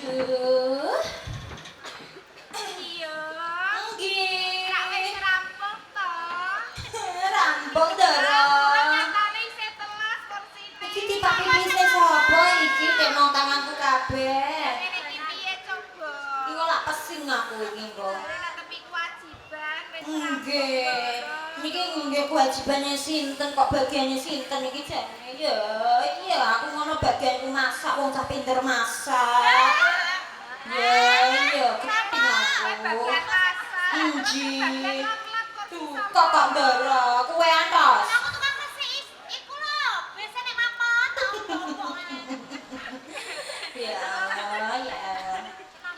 Aduh. Iya. Nggih. Rak wis rampung to. Rampung, Ndara. Nyatane isih telas kursine. Iki tipak pipise sapa iki tek nang tanganku kabeh. Ngene iki piye coba? Iki kok lak pesing aku iki kok. Ora tepi kewajiban wis rampung. Nggih. Niki nggih kewajibane sinten kok bagiane sinten iki jane ya. Iya aku ngono bagianku masak wong cah pinter masak. Ya iya keping aku. Bagian masak. Nggih. Bagian kok Duh, kok kok Ndara, kowe antos. Aku tukang resik iku lho, biasane mampet tak omong. Ya, ya.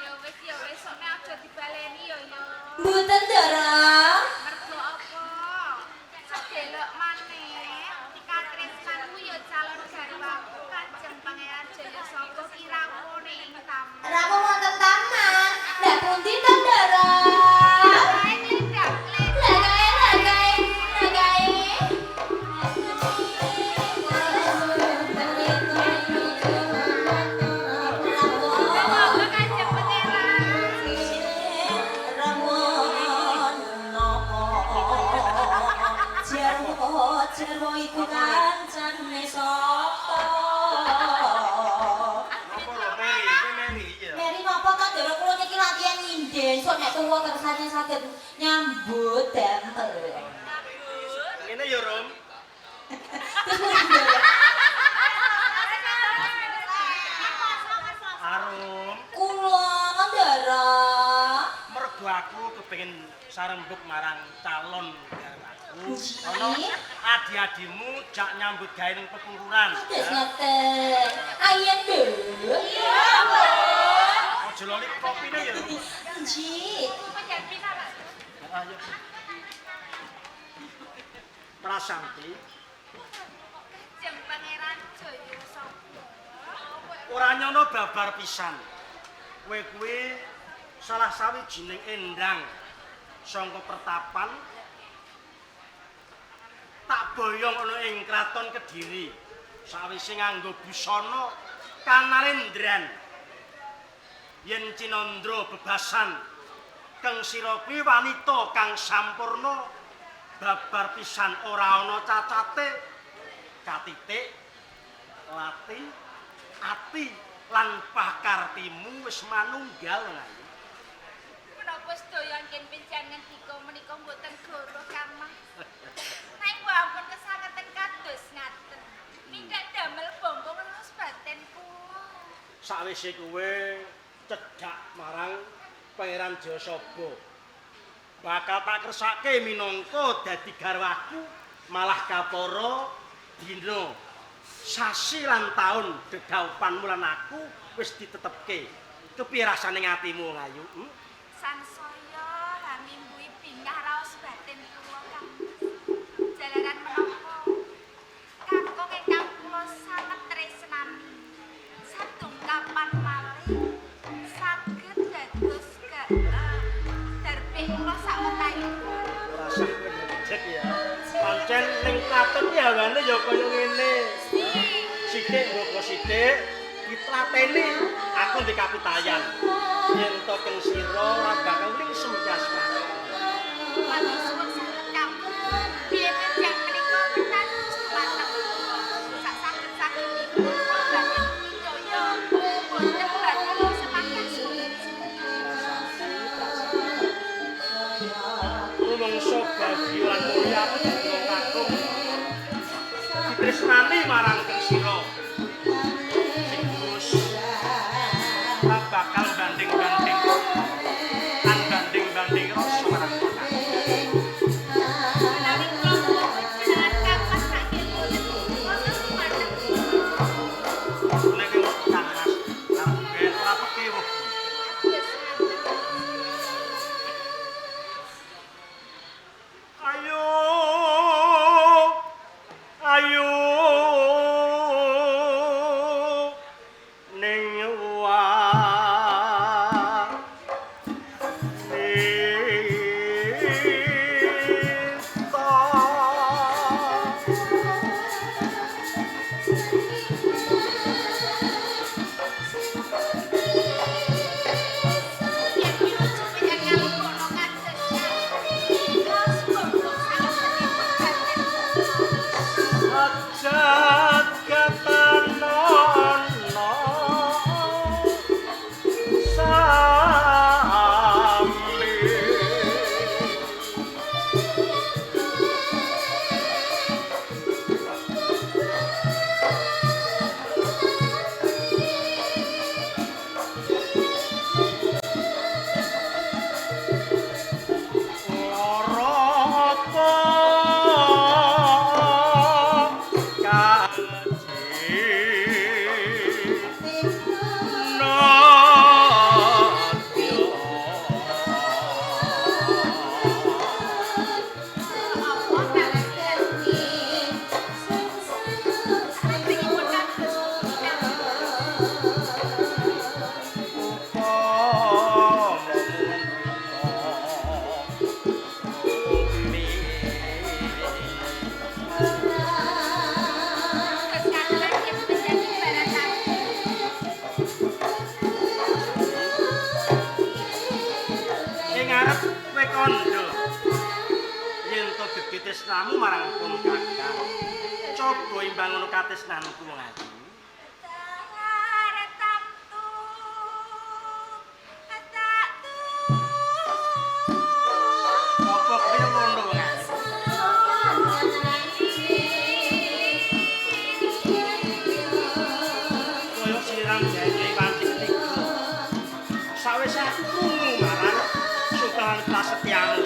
Ya wis sok nek aja dibaleni ya ya. Mboten, Ndara. Mergo apa? Sedelok maneh katresnanmu ya calon garwaku Kanjeng Pangeran Jayasangga ki rawuh ing taman. Rawuh wonten taman. Lah pundi to, Ndara? Kae nglendak Lah kae, lah kae, lah kae. Monggo Kanjeng Pangeran. Jarwo, jarwo iku kancane sapa? Apa lho Mary? Kowe Mary iya. Meri napa to Ndara kula niki latihan nyinden sok nek tuwa kersane saged nyambut damel. Ngene ya, Rom. Terus pundi Ndara? Arum, Kula Ndara. mergo aku kepengin sarembug marang calon garwaku. Ana adi-adimu jak nyambut gawe ning pepungkuran. Terus ngoten. Ayo nduk. Iya, Aja lali kopine ya. Rom. Nji. Ayo. Prasanti, Kanjeng Pangeran Jayasangga. ora nyono babar pisan. Kowe kuwi salah sawijining endang sangka pertapan tak boyong ana ing kraton Kediri. Sawise nganggo busana kanarendran. Yen cinandra bebasan keng sira kuwi wanita kang sampurna babar pisan ora ana cacate katitik lati ati lan pakartimu wis manunggal ayu. Menapa sedaya anggen panjenengan dika menika mboten goroh Kang Mas. Nanging ampun kesangeten kados ngaten. Mindak damel bombong raos batin kula. Sawise kowe cedhak marang Pangeran Jayasaba bakal tak kersake minangka dadi garwaku malah kapara dina sasi lan taun dedhaupanmu lan aku wis ditetepke. Kepiye rasane atimu ayu? Hmm? Sansaya hamimbuhi bingah raos batin kula Kang Mas. Jalaran menapa kakung ingkang kula sanget tresnani sadungkapan malih saged dados darbe kula sawetahipun. Ora sah ngejek ya. Pancen ning kraton ki hawane ya kaya ngene. Sithik mboko sithik ditlateni aku ndek kapitayan. Yen to keng sira ora bakal lingsem kasmane. Matur suwun sanget Kang. Piye panjenengan menika pitados dumateng kula. Sak saged-sagedipun kula badhe budidaya boten badhe semakin sulit. Rumangsa bagya lan mulya aku dadi wong kakung. Ditresnani marang keng sira. Sing tulus ora bakal banding-banding lan banding-banding rasa marang kakung. cintamu marang pun kakang. Coba imbang ngono katresnanku wong ayu. Apa kaya ngono wong ayu? Kaya siram jahe wanci ketiga. Sawise aku krungu marang sumpahan prasetyamu.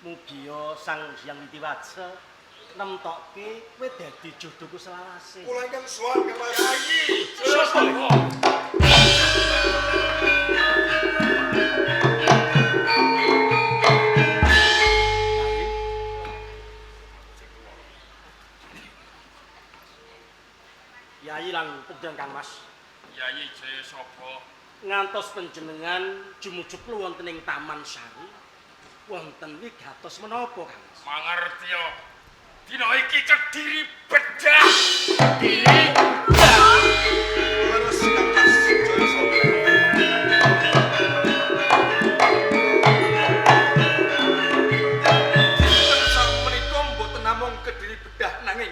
Mugia Sang Hyang Witiwaja nemtokke kowe dadi jodohku selawase. Kula ingkang sowan Kang Yayi. Sapa? Yayi lan panjenengan Kang Mas. Yayi Jaya sapa? Ngantos panjenengan jumujuk wonten ing Taman Sari. Wonten wigatos menapa, Kang Mas? Mangertiya. Dina iki Kediri bedah. Kediri bedah. Leres Kang Mas Jaya sapa? Dinten sak menika mboten namung Kediri bedah nanging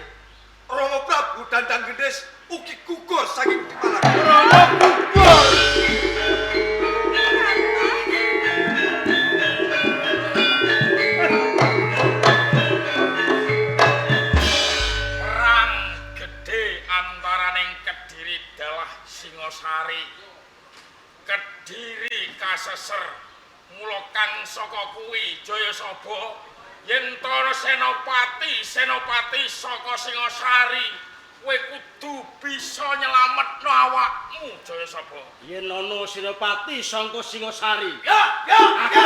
Rama Prabu Dandang Gendhis ugi gugur saking Dipalang. Rama gugur. Perang gedhe antaraning Kediri dalah Singosari. Kediri kaseser. Mula kang saka kuwi Jayasaba yen ta senopati saka Singosari kowe kudu bisa nyelametno awakmu Jayasaba. Yen ana senopati saka Singosari. Ya, ya, ya.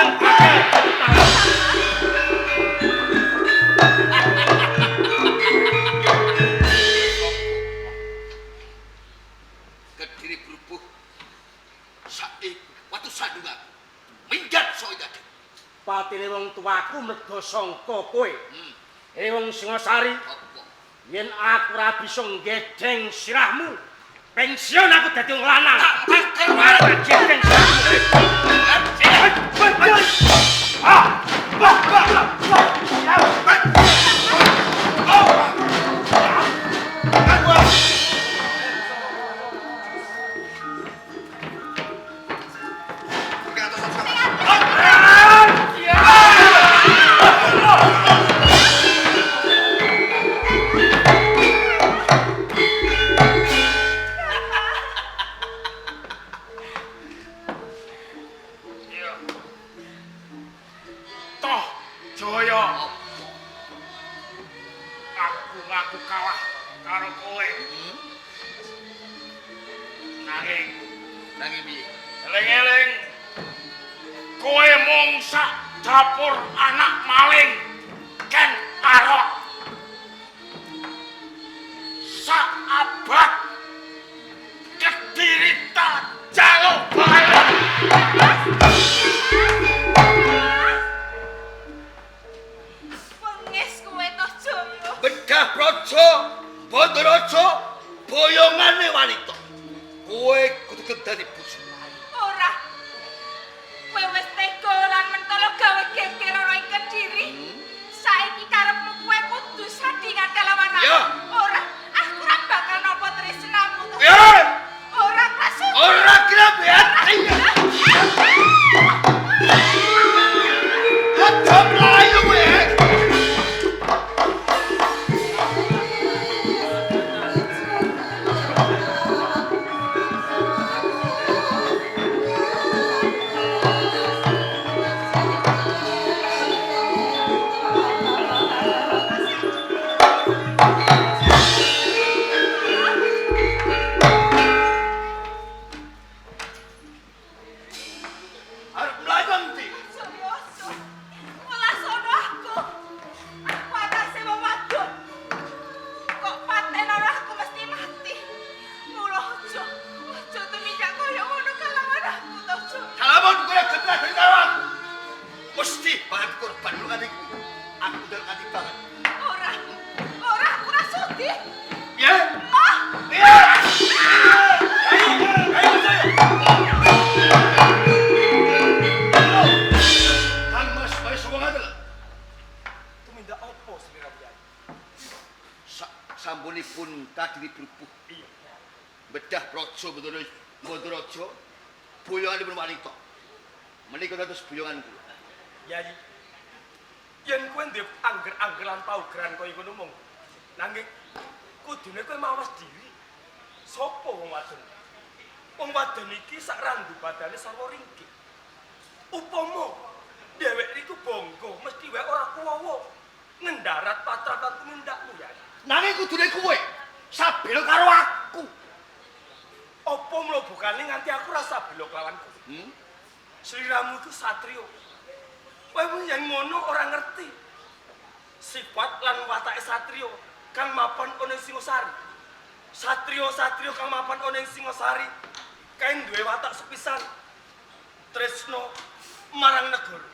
Kediri brubuh saiki watu sandungan minggat sok iki. Patine wong tuaku mergo sangka kowe. Eh wong Singosari, yen aku ora bisa nggedheng sirahmu, pensiun aku dadi wong lanang. Tak gedheng sirahmu. Ah, bah, bah, bah. Jaya. Aku ngaku kalah karo kowe. Nanging nanging piye? Eling-eling. Kowe mung sak dapur anak maling Ken Arok. Sak abad Kediri tak jaluk balik. Wengis kowe to Jaya. Bedah Praja, Bandaraja, boyongane wanita. Kowe kudu kendani bojo. Ora. Kowe wis tega lan mentolo gawe geger ana ing Kediri. Saiki karepmu kowe kudu sandingan kalawan aku. Ya. Ora, aku ora bakal nampa tresnamu to. Ya. Ora prasut. Ora kira Aja mlayu kowe. Arep mlayu endi? Jaya, welasono aku. Aku atase wong wadon. Kok paten ora aku mesti mati. Mula aja, aja tumindak kaya ngono kalawan aku to, Jaya. Kalamun kowe genah dadi karo aku. Mesti banget korban lu nganti kuwi. Aku ndelok nganti banget. Ora. Ora aku ora sudi. Piye? Ah, Piye? Ayo Jaya. Kang Mas wae sapa ngaten lho. Tumindak apa sliramu Yai? Sampunipun Kadiri brubuh. Iya. Bedah Praja Bandaraja boyonganipun wanita. Menika dados boyongan kula. Yai. Yen kowe ndek angger-angger lan paugeran kaya ngono mung. Nanging kudune kowe mawas diri. Sopo wong wadon? Wong wadon iki sak randu badane sarwa ringkih. Upama dheweke iku bangga mesti wae ora kuwowo ngendarat patrap lan tumindakmu Yai. Nanging kudune kowe sabela karo aku. Apa mlebukane nganti aku rasa bela kelawan kowe? Hmm? Sliramu iku satriya. Kowe yen ngono ora ngerti sifat lan watake satriya kang mapan ana ing Singosari. Satriya-satriya kang mapan ana ing Singosari kae duwe watak sepisan. Tresna marang negara.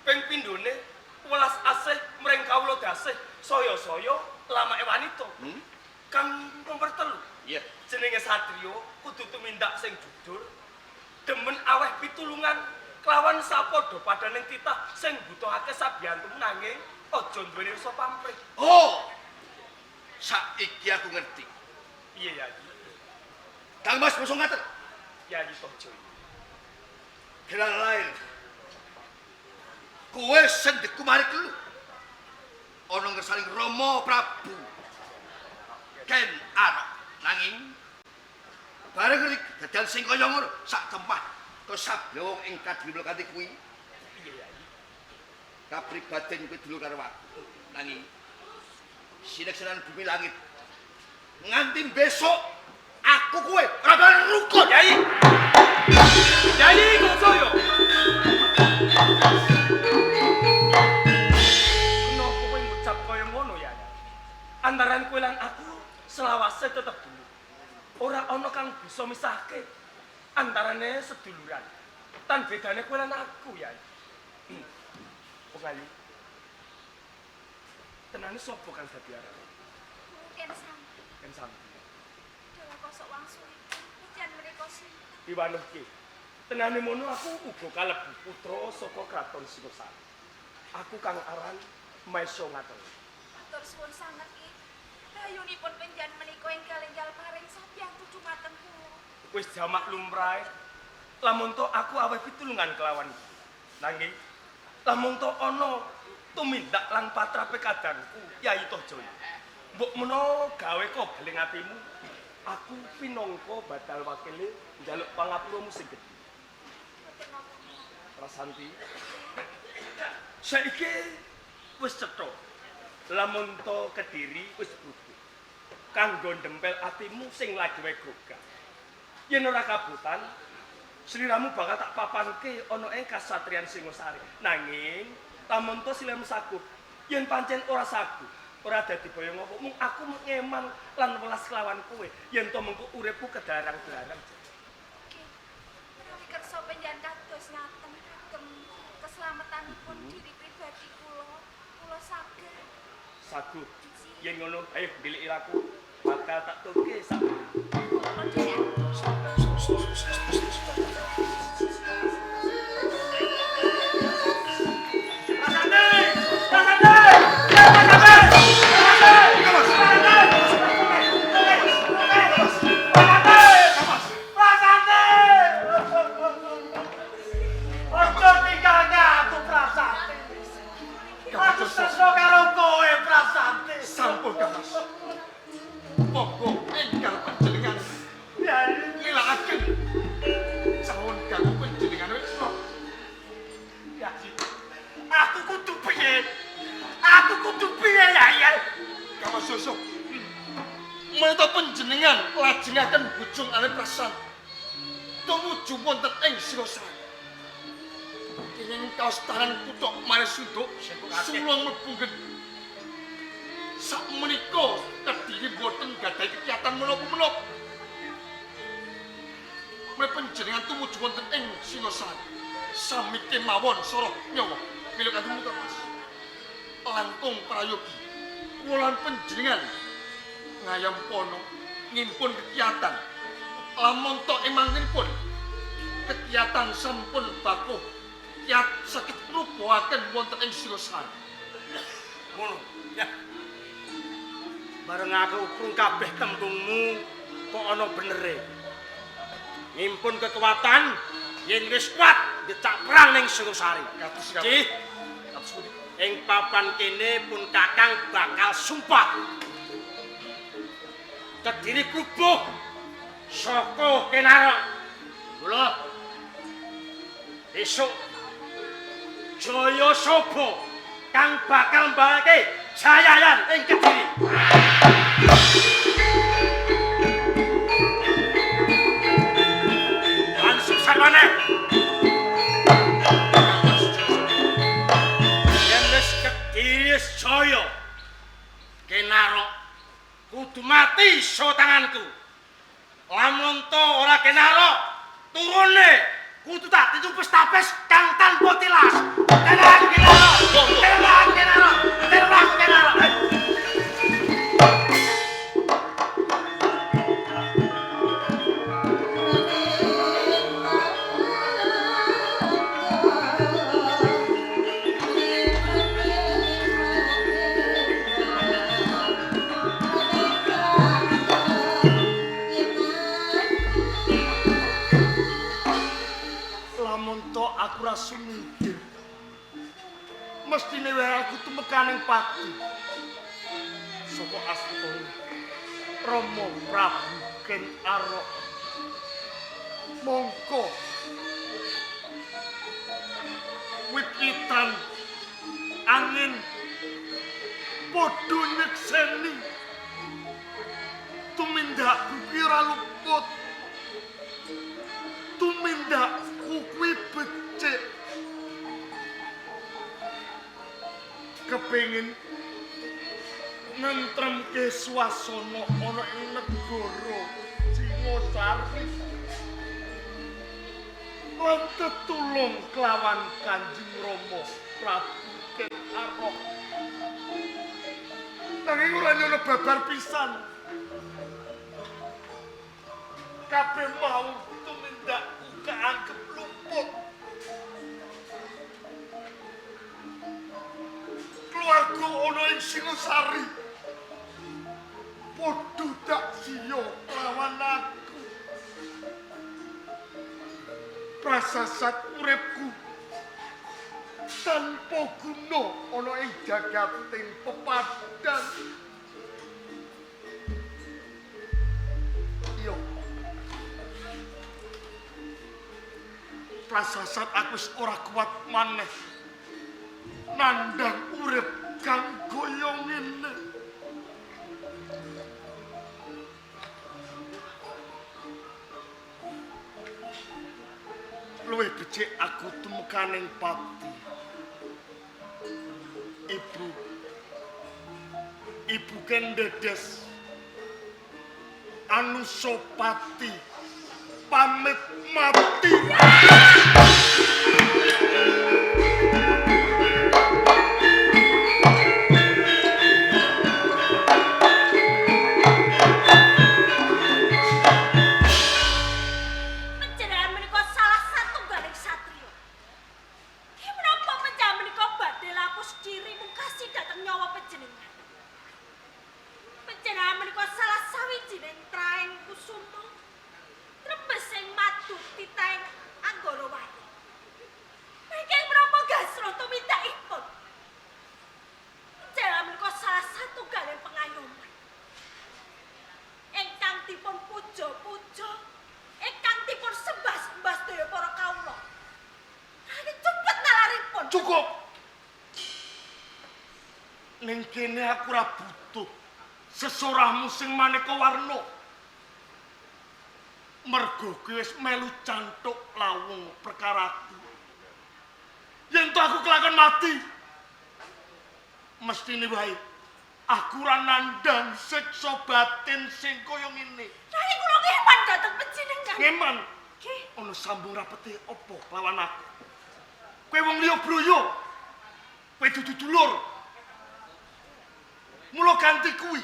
Ping pindhone welas asih mring kawula dasih saya-saya lamake wanita. Hmm? Kang nomor 3. Iya. Jenenge satriya kudu tumindak sing jujur, demen aweh pitulungan kelawan sapadha padaning titah sing mbutuhake sabiyantumu nanging aja duweni rasa pamrih. Oh. Saiki aku ngerti. Piye Yai? Kang Mas mosok ngaten. Yai Tojo. Gelar lair. Kowe sendheku mari kelu. Ana ngersaning Rama Prabu Ken Arok. Nanging bareng ngerti dadal sing kaya ngono sak temah kesabla wong ing Kadiri Mlekati kuwi. Piye Yai? Kapribaden kuwi dulur karo aku. Nanging sineksenan bumi langit nganti besok aku kowe ora bakal rukun. Yai. Yai Tojo. Kenapa kowe ngucap kaya ngono ya? Antaran kowe lan aku selawase tetep dulur. Ora ana kang bisa misahke antarane seduluran. Tan bedane kowe lan aku ya. Wong ayu. Tenane sapa kang dadi arane? Mungkin sampe Ken sampe. dawa kosok wangsulipun pujan menika sinten? Piwanuhke. Tenane mono aku uga kalebu putra saka kraton Singosari. Aku kang aran Maesa Ngaten. Matur suwun sanget ki. Rayunipun penjan menika enggal-enggal paring sabiyantu dumateng kula. Wis jamak lumrahe. Lamun to aku aweh pitulungan kelawan. Nanging lamun to ana tumindak lan patrape kadangku Yai Tohjaya. Mbok menawa gawe kobeling atimu, aku pinangka badal wakile njaluk pangapuramu sing gedhe. Mboten napa-napa. Prasanti. Saiki wis cetha. Lamun to Kediri wis butuh. Kanggo ndempel atimu sing lagi wae gogah. Yen ora kabutan, sliramu bakal tak papanke ana ing kasatriyan Singosari. Nanging lamun to sliramu saguh, yen pancen ora saguh, ora dadi boyong apa, mung aku ngeman lan welas kelawan kowe yen to mengko uripku kedarang-darang. Nggih. Menawi kersa panjenengan kados ngaten kagem keselamatanipun diri pribadi kula, kula saged. Saguh. Yen ngono, ayo ndiliki aku. Bakal tak tuke sak. Kula dherek. Prasante! Prasante! Prasante! Prasante! Ojo tinggalnya aku Prasante. Aku tresno karo kowe Prasante. Sampun Kang Mas. Monggo enggal panjenengan nilakaken calon kanggo panjenengan wis. Ya, aku kudu piye? Aku kudu piye ya ya? Kang Mas Yusuf. Menika panjenengan lajengaken bujung alih Prasante. Tumuju wonten ing Singosari. Kenging kaostaran kutha Maresunduk sulung mlebu nggen. Sakmenika Kediri boten gadhahi kekiyatan menapa-menapa. Menawi panjenengan tumuju wonten ing Singosari, sami kemawon soroh nyawa mila kantun muka Mas. Langkung prayogi kula lan panjenengan ngayampana ngimpun kekiyatan. Lamun tok emangipun kekiyatan sampun bakuh kiat saged ngrubuhaken wonten ing Singosari. Ngono. Ya. Bareng aku krung kabeh tembungmu kok ana benere. Ngimpun kekuatan yen wis kuat njecak perang ning Singosari. Kados Cih, kados pundi? Ing papan kene pun Kakang bakal sumpah. Kediri klubuh saka Kenarok. Mula esuk Jaya Sobo kang bakal mbalake jayayan ing Kediri. Lan sukses maneh. Yen wis Kediri jaya, Kenarok kudu mati iso tanganku. Lamun to ora Kenarok, turune kudu tak titupes tapes kang tanpa tilas. Tenang aku Kenarok, tenang aku Kenarok, tenang aku Kenarok. Lamun to aku ora sumingkir. Mestine wae aku tumekaning pati. Saka astana Rama Prabu Ken Arok. Mongko wit-witan angin padha nyekseni tumindakku kuwi ora luput. Tumindakku kuwi becik. Kepengin nentremke swasana ana ing negara Singosari. Lan tetulung kelawan Kanjeng Rama Prabu Ken Arok. Nanging ora nyono babar pisan. Kabeh mau tumindakku kaanggep luput. Keluarga ana ing Singosari padha dak siya lawan aku. Prasasat uripku tanpa guna ana ing jagating pepadhan. Iya. Prasasat aku wis ora kuat maneh. Nandhang urip kang kaya ngene. Luwih becik aku tumekaning pati. Ibu, Ibu Kendedes Anusapati pamit mati. Panjenengan menika salah satunggaling satriya. Ki menapa panjenengan menika badhe lapus diri mungkasi dhateng nyawa panjenengan? Panjenengan menika salah sawijining traeng kusuma trembes sing madu titahing Anggarawati. Nanging menapa gasro tumindakipun? Panjenengan menika salah satunggaling pengayoman ingkang dipun puja-puja, ingkang dipun sembah-sembah sedaya para kawula. Nanging cepet nalaripun. Cukup. Ning kene aku ora butuh sesorahmu sing maneka warna. Mergo kowe wis melu canthuk lawung perkaraku. Yen to aku kelakon mati, mestine wae aku ora nandhang siksa batin sing kaya ngene. Nanging kula ngeman dhateng panjenengan. Ngeman. Nggih. Ana sambung rapete apa lawan aku? Kowe wong liya broyo. Kowe dudu dulur. Mula ganti kuwi.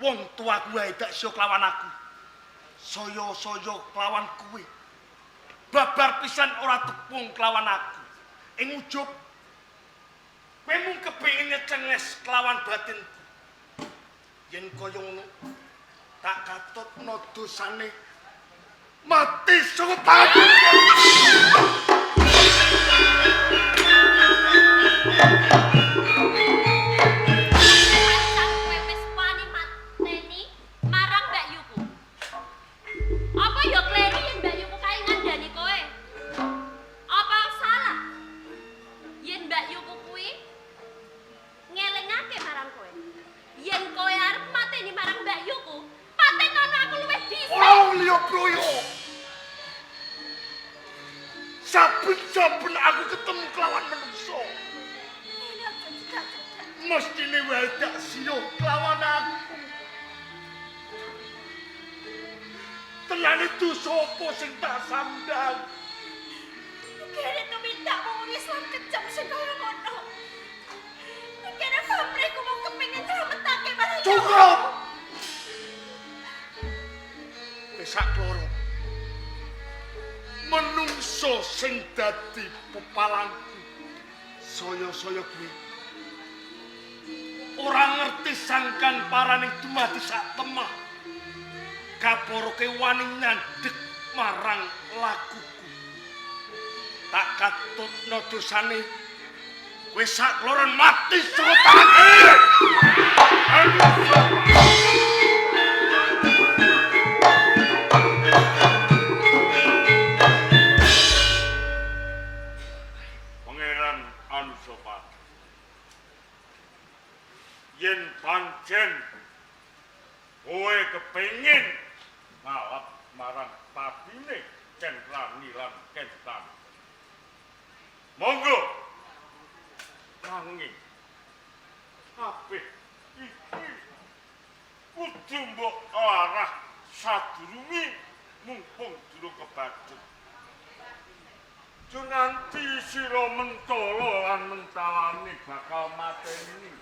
Wong tuaku wae dak sio kelawan aku. Saya-saya kelawan kuwi. Babar pisan ora tepung kelawan aku. Ing ujug kowe mung kepengin nyecenges kelawan batinku. Yen kaya ngono tak katutno dosane mati saka tanganku. Pancen kowe wis wani mateni marang Mbak Yuku. Apa ya kleru yen Mbak Yuku kae ngandani kowe? Apa salah yen Mbak Yuku kuwi ngelingake marang kowe? Yen kowe arep mateni marang Mbak Yuku, patenono aku luwih dhisik. Ora wong liya broyo. Saben-saben aku ketemu kelawan menungso, mestine wae dak siyo kelawan aku. Tenane dosa apa sing tak sandang? Kene tumindak wong Islam kejam sing kaya ngono. Kene pamrihku mung kepengin nyelametake marang Cukup. Wis sak loro. Menungso sing dadi pepalangku saya-saya kuwi ora ngerti sangkan paraning dumadi sak temah. Kaporoke wani nyandhek marang lakuku. Tak katutno dosane kowe sak loron mati saka tanganku. Pangeran Anusapati. Yen pancen kowe kepengin ngalap marang patine Ken Rani lan Ken Tan. Monggo. Nanging kabeh iki kudu mbok arah sadurunge mumpung durung kebacut. Aja nganti sira mentala lan mentalane bakal mateni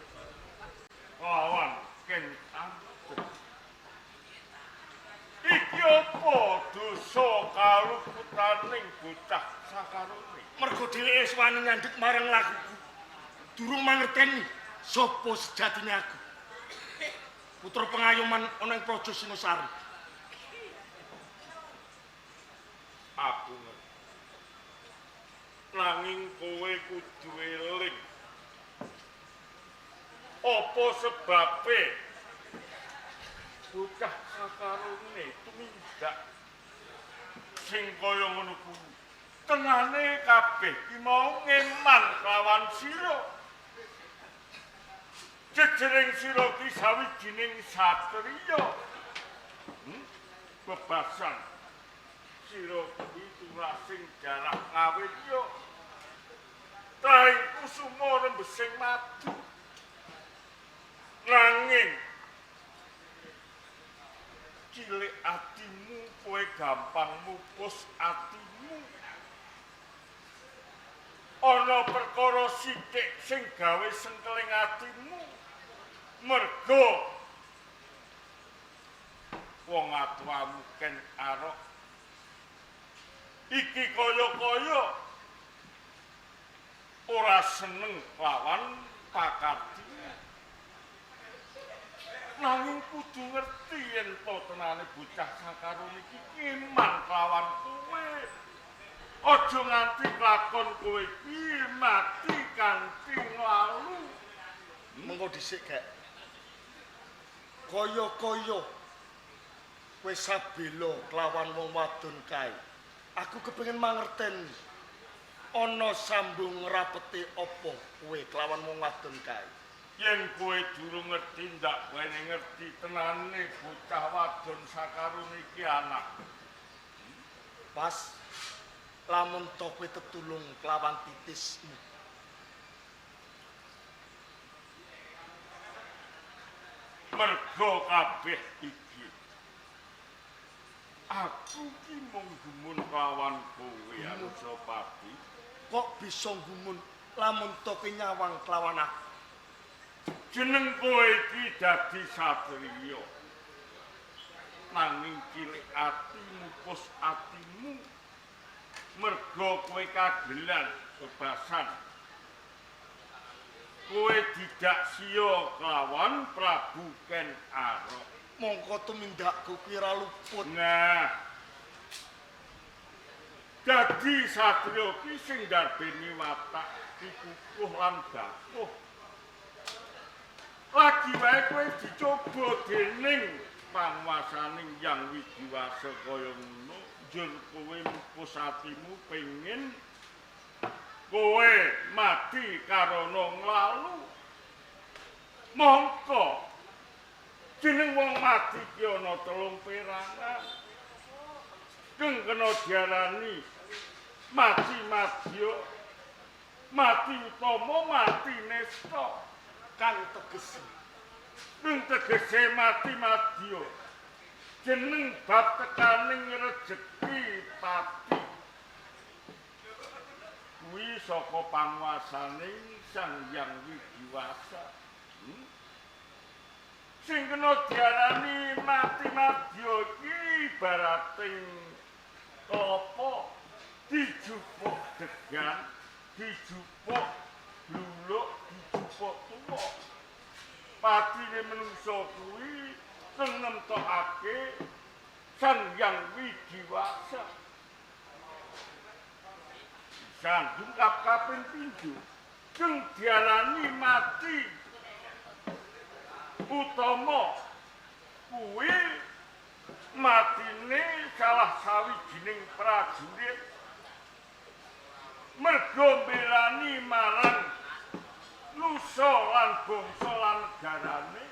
lawan Ken Anten. Iki apa dosa kaluputaning bocah sakarone? Mergo dheweke wis wani nyandhek marang lakuku. Durung mangerteni sapa sejatine aku. Putra pengayoman ana ing Praja Singasari. Aku ngerti. Nanging kowe kudu eling. Apa sebabe bocah sakarone tumindak sing kaya ngono kuwi? Tenane kabeh ki mau ngeman kelawan sira. Jejering sira ki sawijining satriya. Bebasan sira kuwi turasing darah ngawirya. Traing kusuma rembesing madu. Nanging cilik atimu kowe gampang mupus atimu. Ana perkara sithik sing gawe sengkeling atimu. Mergo wong atuamu Ken Arok iki kaya-kaya ora seneng lawan pakarti. Nanging kudu ngerti yen to tenane bocah sakarone iki iman kelawan kowe. Aja nganti lakon kowe iki mati kanthi nglalu. Mengko dhisik, Gek. Kaya-kaya kowe sabela kelawan wong wadon kae. Aku kepengin mangerteni ana sambung rapete apa kowe kelawan wong wadon kae. Yen kowe durung ngerti ndak kowe ngerti tenane bocah wadon sakarone iki anak. Pas lamun to kowe tetulung kelawan titismu. Mergo kabeh iki aku ki mung gumun kelawan kowe Anusapati. Kok bisa gumun lamun to kowe nyawang kelawan aku? Jeneng kowe iki dadi satriya. Nanging cilik ati mupus atimu. Mergo kowe kagelan bebasan. Kowe didak siya kelawan Prabu Ken Arok. Mongko tumindakku kuwi ora luput. Nah. Dadi satriya ki sing ndarbeni watak pikukuh lan bakuh. Lagi wae kowe dicoba dening panguwasaning Yang Widiwasa kaya ngono, njur kowe mupus atimu pengin kowe mati karana nglalu. Mongko jeneng wong mati ki ana telung perangan. Keng kena diarani mati madya, mati utama, mati nesta. Kang tegese keng tegese mati madya jeneng bab tekaning rejeki pati kuwi saka panguwasaning Sang Hyang Widiwasa. Sing kena diarani mati madya iki ibarating kelapa dijupuk degan, dijupuk bluluk, dijupuk tuwa. Patine menungsa kuwi nemtokake Sang Hyang Widiwasa. Sandung kaping pindho kang diarani mati utama kuwi matine salah sawijining prajurit mergo mbelani marang nusa lan bangsa lan negarane,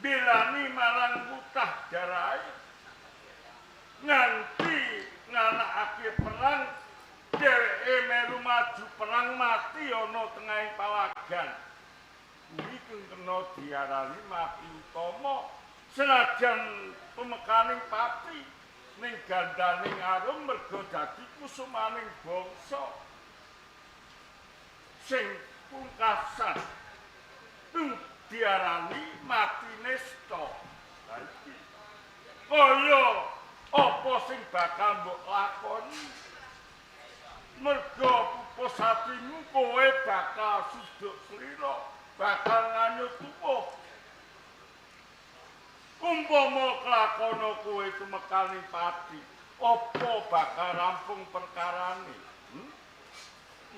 mbelani marang wutah darahe nganti nganakake perang. Dheweke melu maju perang mati ana tengahing palagan. Kuwi kang kena diarani mati utama. Senajan pemekaning pati ning gandaning arum mergo dadi kusumaning bangsa. Sing pungkasan kang diarani mati nesta. Lha iki kaya apa sing bakal mbok lakoni? Mergo pupus atimu kowe bakal suduk slira, bakal nganyut tuwuh. Umpama klakono kowe tumekani pati, apa bakal rampung perkarane?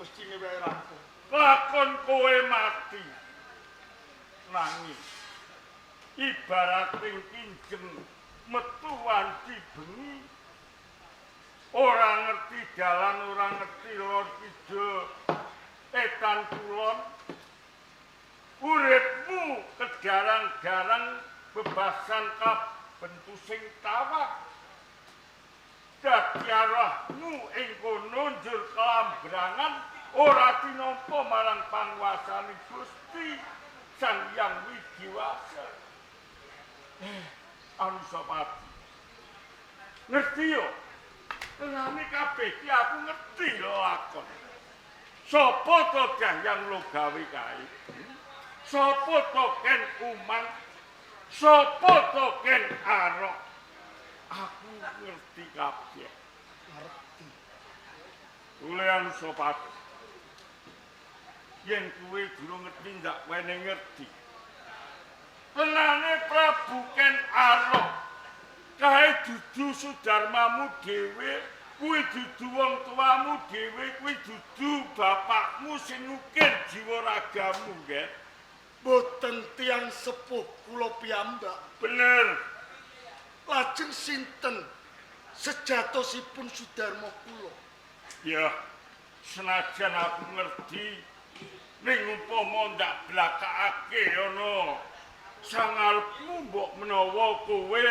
Mestine wae rampung. Lakon kowe mati. Nanging ibarating kinjeng metu wanci bengi. Ora ngerti dalan, ora ngerti lor kidul, etan kulon. Uripmu kejarang-jarang bebasan kabentusing tawak. Dadi arahmu ing kono njur kelambrangan ora tinampa marang panguwasane Gusti Sang Hyang Widiwasa. Anusapati. Ngerti yo? Tenane kabeh iki aku ngerti lakon. Sopo to Danyang Logawe kae? Sopo to Ken Umang? Sopo to Ken Arok? Aku ngerti kabeh. Ngerti. Ule Anusapati. Yen kuwe durung ngerti ndak wene ngerti. Tenane Prabu Ken Arok kae dudu sudarmamu dhewe, kuwi dudu wong tuamu dhewe, kuwi dudu bapakmu sing ngukir jiwa ragamu, nggih. Boten tiyang sepuh kula piyambak. Bener. Lajeng sinten sejatosipun sudarma kula? Ya, senajan aku ngerti ning umpama ndak blakakake ana sangarepmu mbok menawa kowe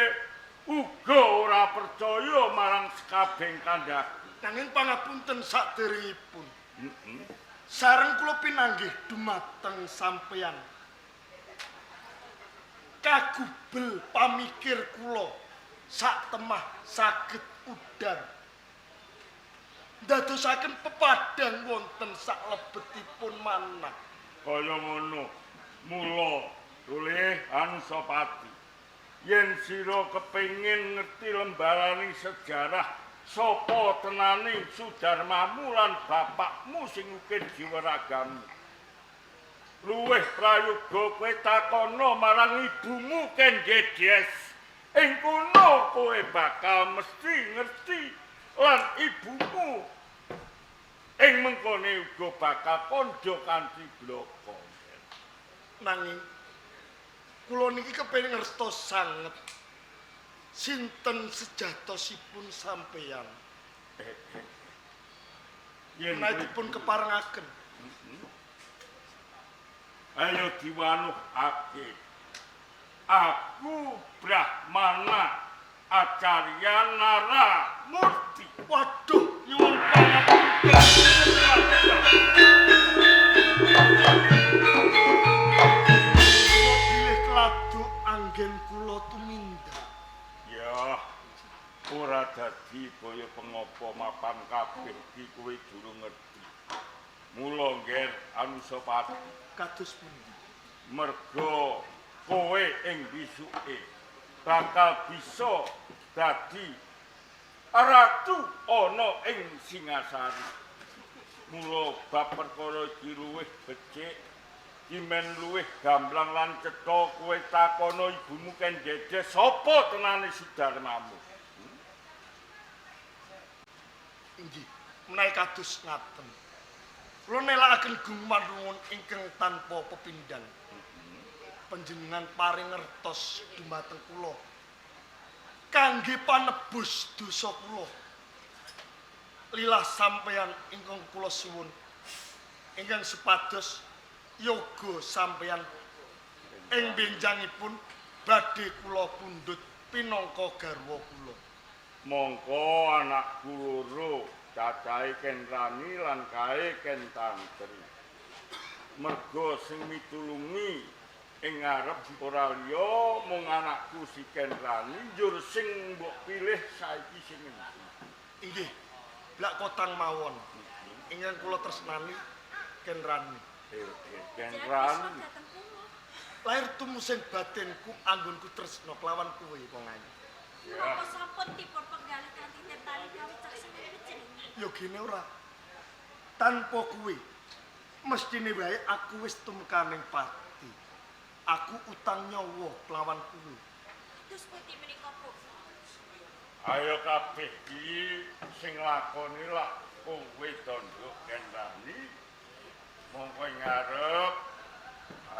uga ora percaya marang sekabeh kandhaku. Nanging pangapunten saderengipun. Sareng kula pinanggih dumateng sampeyan. Kagubel pamikir kula sak temah saged udar. Ndadosaken pepadang wonten saklebetipun manah. Kaya ngono. Mula tulih Anusapati. Yen sira kepengin ngerti lembarane sejarah sapa tenane sudarmamu lan bapakmu sing ukir jiwa ragamu, luwih prayoga kowe takono marang ibumu Ken Dedes. Ing kono kowe bakal mesti ngerti lan ibumu ing mengkone uga bakal kandha kanthi blaka. Nanging kula niki kepengin ngertos sanget sinten sejatosipun sampeyan. Yen menawi dipun keparengaken. Ayo diwanuhake. Aku Brahmana Acarya Nara Murti. Waduh, nyuwun pangapunten. Bilih keladuk anggen kula tumindak. Ya, ora dadi boyo pengopo mapan kabeh iki kowe durung ngerti. Mula ngger Anusapati kados pundi? Merga kowe ing bisuke bakal bisa dadi ratu ana ing Singasari. Mula bab perkara iki luwih becik, kimen luwih gamblang lan cetha kowe takono ibumu Ken Dedes sapa tenane sudarmamu. Inggih, menawi kados ngaten. Kula nelakaken gungman nuwun ingkang tanpa pepindhan. Panjenengan paring ngertos dumateng kula kangge panebus dosa kula. Lilah sampeyan ingkang kula suwun ingkang supados yoga sampeyan ing benjangipun badhe kula pundhut pinangka garwa kula. Mongko anakku loro, cacahe Ken Rani lan kae Ken Tantri. Merga sing mitulungi ing ngarep ora liya mung anakku si Ken Rani, njur sing mbok pilih saiki sing endi? Inggih, blak kotang mawon. Ingkang kula tresnani Ken Rani. Ken Rani. Lahir tumusing batinku anggonku tresna kelawan kowe wong ayu. Napa sampun dipun penggalih kanthi tirtani kawicaksanan panjenengan? Ya gene ora. Tanpa kowe mestine wae aku wis tumekaning pati. Aku utang nyawa kelawan kowe. Kados pundi menika, Bu? Ayo kabeh iki sing lakoni lak kowe tanduk Ken Rani. Mongko ngarep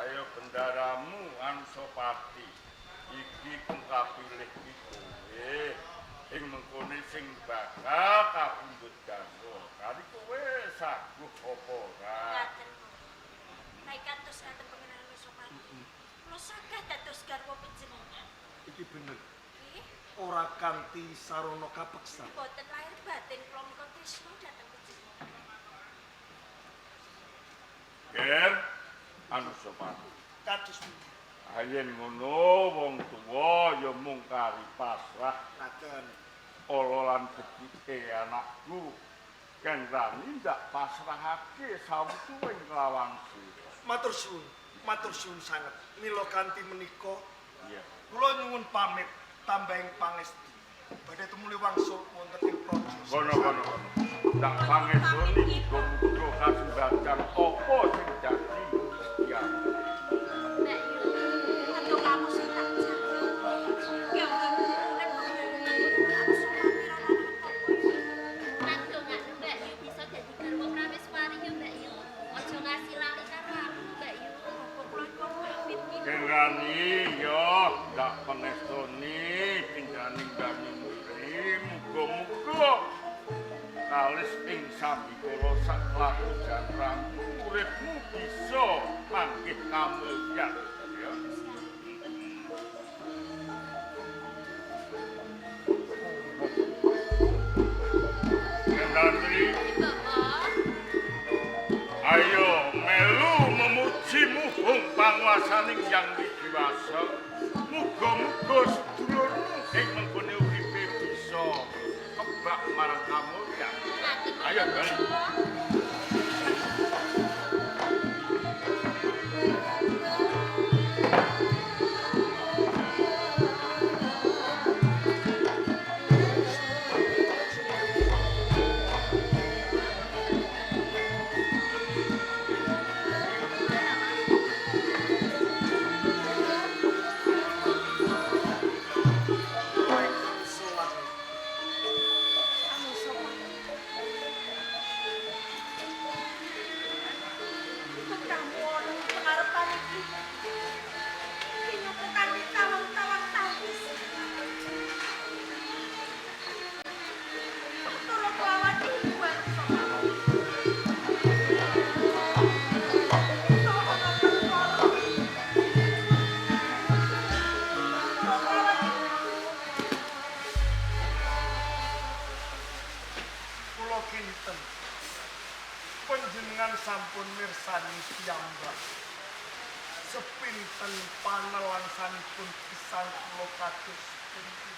ayo bendaramu Anusapati. Iki kang kapilih iki kowe ing mengkone sing bakal Bener. Nggih, Ora kanthi sarana kapeksan. boten lahir batin kula menika tresna dhateng panjenengan. Ger, Anusapati. Kados pundi? Ayen ngono wong tuwa ya mung kari pasrah Raden. ala lan becike anakku. Ken Rani ndak pasrahake sawetawing kelawan sira. Matur suwun, matur suwun sanget. Mila kanthi menika Iya. kula nyuwun pamit tambahing pangestu. Badhe tumuli wangsul wonten ing praja. Kono kono kono. Ndak pangestoni muga-muga kasembadan apa sing dadi setiamu. Mbak Yu, aduh kamu sing tak jaga. Ya ampun, urip aku sumpah ora ono apa-apa. Nadongakno Mbak Yu bisa dadi garwa prameswari ya Mbak Yu. Aja ngasih lali karo aku Mbak Yu. Apa kula iku pamit iki. Ken Rani ya ndak pangestoni pindhaning banyu murni muga-muga kalis ing sambikala saklaku jantramu uripmu bisa manggih kamulyan ya. Ken Rani, Bapak, ayo melu memuji muhung panguwasaning Yang Widiwasa. Muga-muga sedulurmu ing mengkone uripe bisa kebak marang kamulyan. ngaten Ayo, Bang. Sowan. Putramu ana ing pengarepan iki. Kinyuku kanthi tawang-tawang tangis. Turun kelawan ibu Anusapati. Ana perkara. Turun kelawan ibu. Kula kinten. Panjenengan sampun mirsani piyambak. Sepinten panelangsanipun gesang kula kados pundi.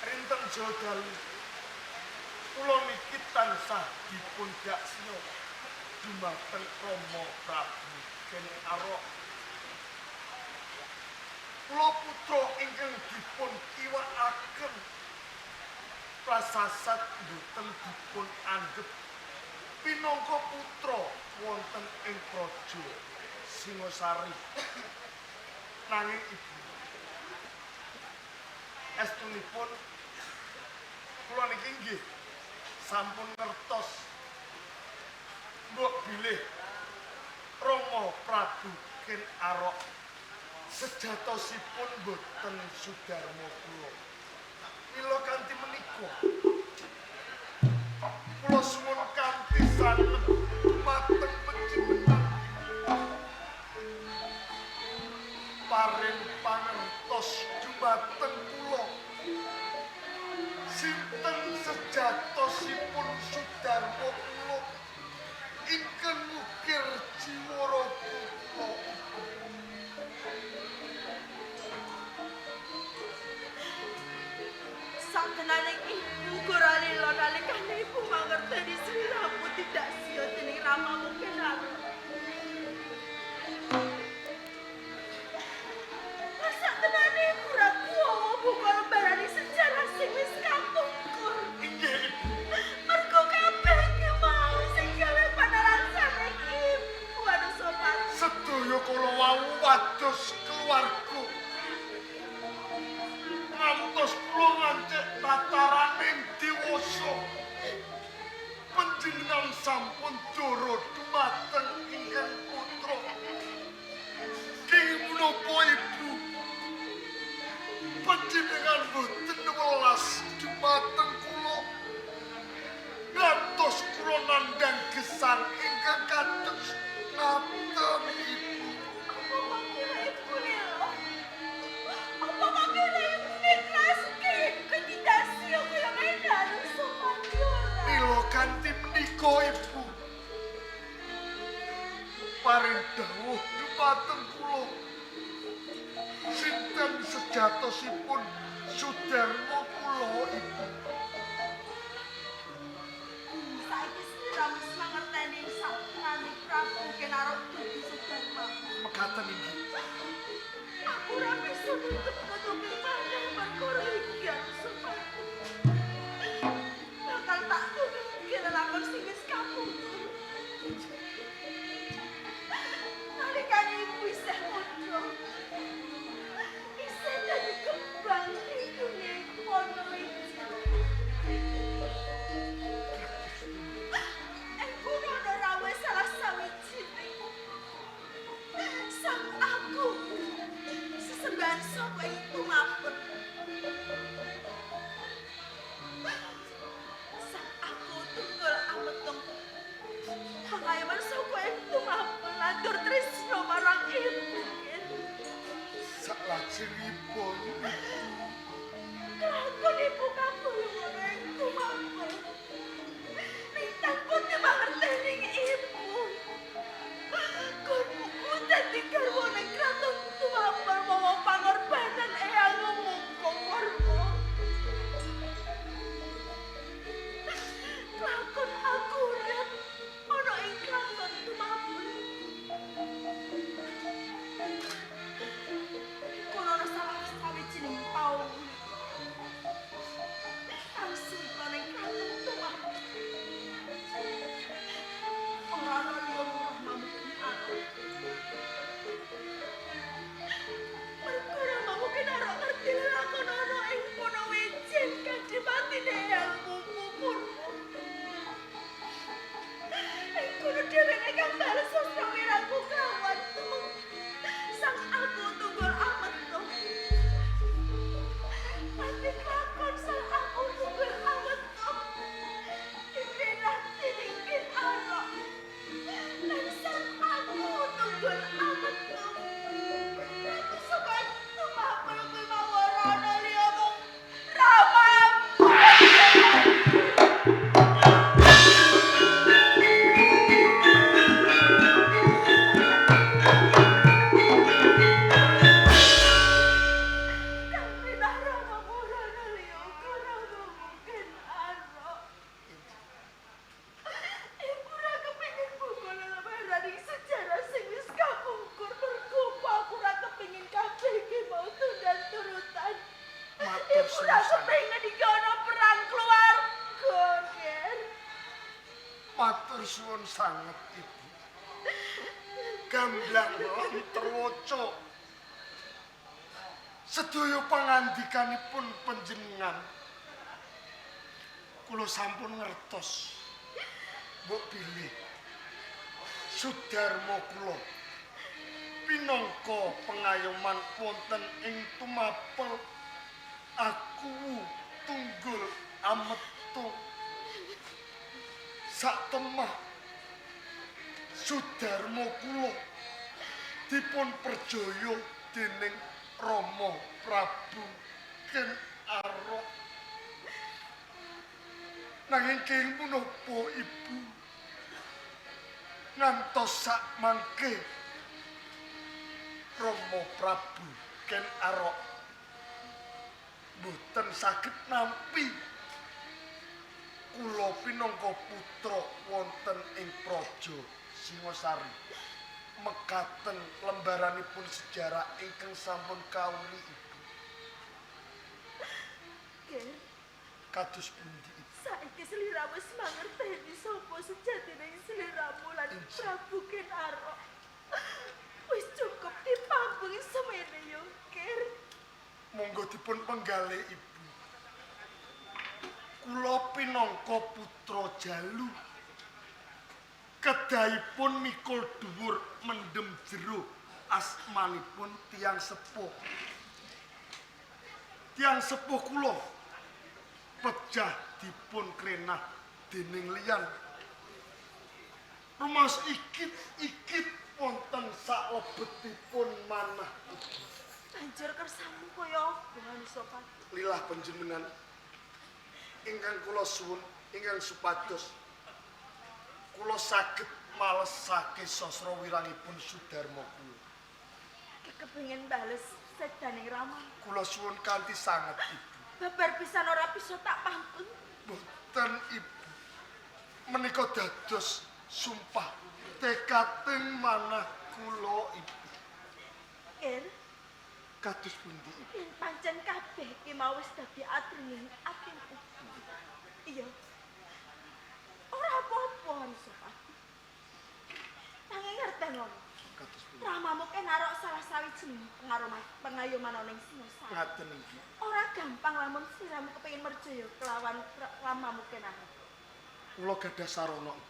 Rinten jodal kula niki tansah dipun daksina dumateng Rama Prabu Ken Arok. Kula putra ingkang dipun kiwakaken prasasat mboten dipun anggep pinangka putra wonten ing praja Singosari. Nanging ibu estunipun kula niki nggih sampun ngertos mbok bilih Rama Prabu Ken Arok sejatosipun mboten sudarma kula. Mila kanthi menika kula suwun kanthi sanget dumateng panjenengan paring pangertos dumateng kula sinten sejatosipun sudarma kula ingkang ngukir jiwa raga kula. Satenane ibu ora lila nalikane ibu mangerteni sliramu tidak siya dening ramamu Ken Arok. Satenane ibu ora kuwawa buka lembarane sejarah sing wis kapungkur. Inggih ibu. Mergo kabeh iki mau sing gawe panelangsane ibu Anusapati. Sedaya kula wau wados keluarga. Ngantos kula ngancik tataraning dewasa. Panjenengan sampun dara dumateng ingkang putra. Kenging menapa ibu? Panjenengan boten welas dumateng kula. Ngantos kula nandhang gesang ingkang kados ngaten ibu. Apa makira ibu lila? Paring dawuh dumateng kula. Sinten sejatosipun Sudarma kula Ibu? Saiki sliramu wis mangerteni saknane Prabu Ken Arok dudu Sudarma. Mekaten inggih. Aku ora bisa nutup-nutupi maneh perkara iki Anusapati. Bakal tak tutupi lelakon sing wis kapungkur. Nalikane ibu isih muda, isih dadi kembang hidunge Wonorejo. Ing kono ana rawuh salah sawijining Sang Agung sesembahan saka ing Tumapel. Sang Agung tunggal ametung pangayoman saka ing Tumapel lantur tresna marang ibu. Saklajengipun Kelakon ibu kagolong ana ing Tumapel. Ning tanpa dimangerteni ibu. Gonku dadi garwane kraton Tumapel mawa pangorbanan Eyang Mungkowarma. Lakon aku urip ana ing kraton Tumapel. Kono ana salah sawijining paung. Kang sumpa ning kraton Tumapel. Ora ana liya mung Mamukun Arok. Mergo Mamukun Arok ngerti lelakon ana ing kono wijen kang dipatine Eyang Mungkowarma. Ing kono dheweke kang bales sastra wiraku kawan tumeng Sang Aku tunggal ametung. Pati kelakon Sang Aku tunggal ametung. Dikrenah dening Ken Arok. Lan Sang Aku tunggal ametung. Ratu saka Tumapel kuwi mau ora ana liya mung Ramamu. Kang pindah Ramamu ora ana liya karo Ken Arok. Ibu ora kepengin buka lelebaran ing sejarah sing wis kapungkur mergo aku ora kepengin kabeh iki mau tundan turutan. Matur Ibu ora suwun sanget. kepengin iki ana perang keluarga, Ger. Matur suwun sanget Ibu. Gamblang lan terwaca. Sedaya pangandikanipun panjenengan kula sampun ngertos. Mbok bilih Sudarma kula pinangka pengayoman wonten ing Tumapel aku tunggul ametung satemah Sudarma kula dipun perjaya dening Rama Prabu Ken Arok. Nanging kenging punapa Ibu ngantos sak mangke Rama Prabu Ken Arok mboten saged nampi kula pinangka putra wonten ing Praja Singasari. Mekaten lembaranipun sejarah ingkang sampun kawuli Ibu. Ger, Kados pundi Ibu? saiki sliramu wis mangerteni sapa sejatine sliramu lan Prabu Ken Arok. Wis cukup dipambung semene yo, Ger. Monggo dipun penggalih Ibu. Kula pinangka putra Jalu. Kedahipun mikul dhuwur mendem jero asmanipun tiyang sepuh. Tiyang sepuh kula pejah dipun krenah dening liyan. Rumaos ikit-ikit wonten saklebetipun manah Ibu. Banjur kersamu kaya apa Anusapati? Lilah panjenengan ingkang kula suwun ingkang supados kula saged Malesake sasra wirangipun Sudarma kula. Kepengin bales sedaning Rama. Kula suwun kanthi sanget Ibu. Babar pisan ora bisa tak pampung. Boten Ibu. Menika dados sumpah tekating manah kula Ibu. Ger, Kados pundi Ibu? yen pancen kabeh ki mau wis dadi adrenging atimu. Iya. Ora apa-apa Anusapati. Nanging ngertenono. Kados pundi? Ramamu Ken Arok salah sawijining pengayoman ana ing Singosari. Ngaten inggih. Ora gampang lamun sliramu kepengin merjaya kelawan Ramamu Ken Arok. Kula gadah sarana Ibu.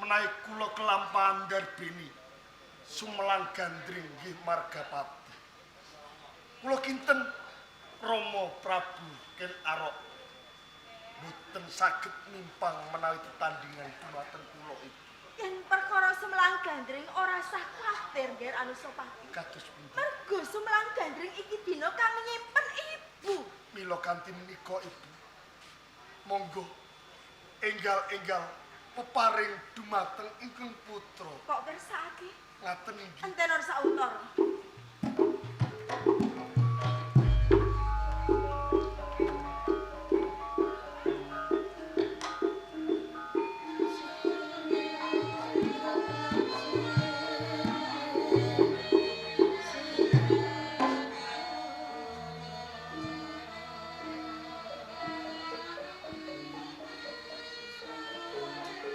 Menawi kula kelampahan darbini sumelang gandring nggih Margapati. Kula kinten Rama Prabu Ken Arok boten saged nimpang menawi tetandhingan dumateng kula Ibu. Yen perkara sumelang gandring ora sah kuwatir Nger Anusapati. Kados pundi? Mergo sumelang gandring iki dina kang nyimpen ibu. Mila kanthi menika Ibu. Monggo enggal-enggal peparing dumateng ingkang putra. Kok kersakake? Ngaten inggih. Enten ora sautara.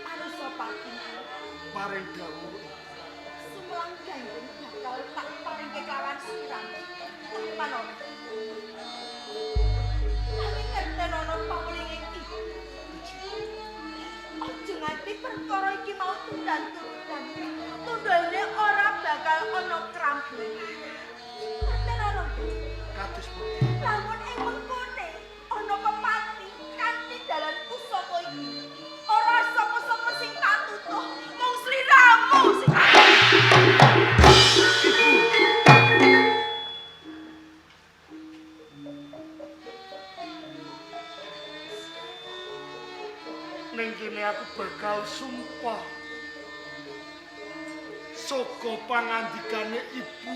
Anusapati. Paring dawuh Ibu. Sumelang gandring bakal tak paringke kelawan sliramu. Tanpa ana. Nanging ngertenono pawelinge iki. Aja nganti perkara iki mau tundan-turutan. Tundane ora bakal ana krampung. Ngertenono. Kados pundi? Lamun ing mengkone ana pepati kanthi dalan pusaka iki. Ora sapa-sapa sing tak tutuh, mung sliramu sing tak Ning kene aku bakal sumpah saka pangandikane Ibu.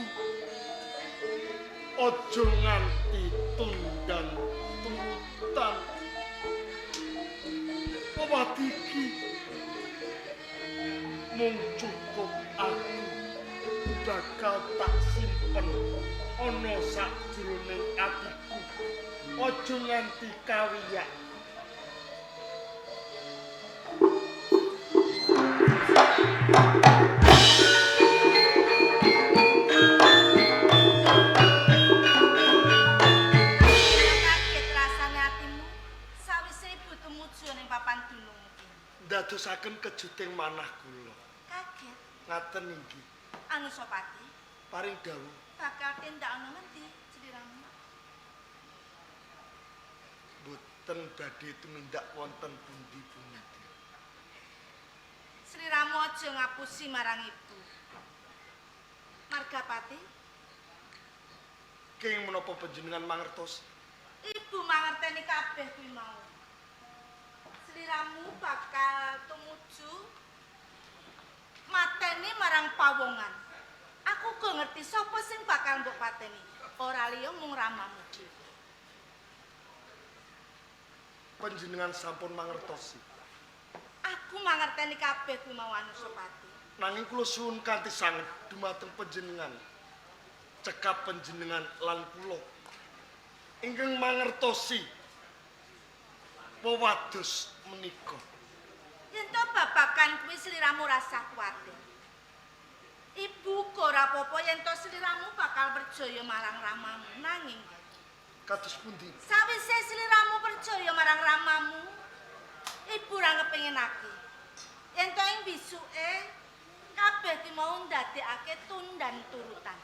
Aja nganti tundan turutan. Pepati iki mung cukup aku bakal tak simpen ana sakjroning atiku. Aja nganti kawiyak. Kaget rasane atimu sawise ibu tumuju ning papan dunung iki. Ndadosaken kejuting manah kula. Kaget Ngaten inggih. Anusapati Paring dawuh bakal tindakno ngendi sliramu? boten badhe tumindak wonten pundi-pundi. Sliramu aja ngapusi marang ibu. Margapati, Kenging menapa panjenengan mangertos? ibu mangerteni kabeh kuwi mau. Sliramu bakal tumuju mateni marang pawongan. Aku uga ngerti sapa sing bakal mbok pateni. Ora liya mung ramamu dhewe. Panjenengan sampun mangertosi. Aku mangerteni kabeh kuwi mau Anusapati. Nanging kula suwun kanthi sanget dumateng panjenengan. Cekap panjenengan lan kula ingkang mangertosi wewados menika. Yen to babagan kuwi sliramu rasah kuwatir. Ibu uga ora apa-apa yen to sliramu bakal percaya marang ramamu. Nanging Kados pundi? sawise sliramu percaya marang ramamu, ibu ora kepinginake. Yen to ing bisuke kabeh ki mau ndadekake tundan turutan.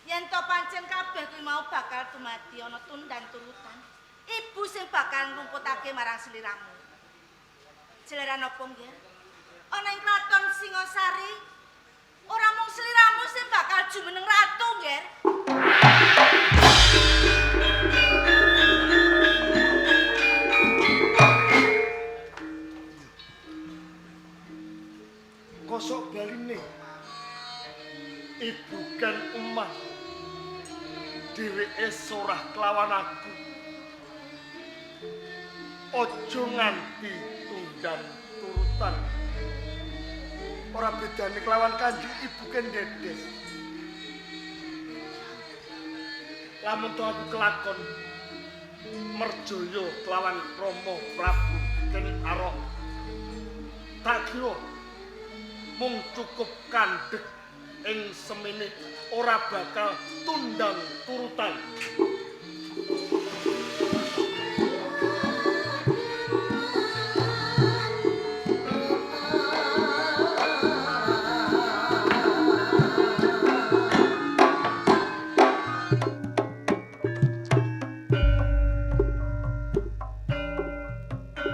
Yen to pancen kabeh kuwi mau bakal dumadi ana tundan turutan, ibu sing bakal nglumputake marang sliramu. Jalaran apa nggih? Ana ing kraton Singosari ora mung sliramu sing bakal jumeneng ratu nggih. Kosok baline Ibu Ken Umar dheweke sorah kelawan aku. Aja nganti tundang turutan. Ora bedane kelawan Kanjeng Ibu Ken Dedes. Lamun to aku kelakon merjaya kelawan Rama Prabu Ken Arok, tak kira mung cukup kandhek ing semene ora bakal tundang turutan.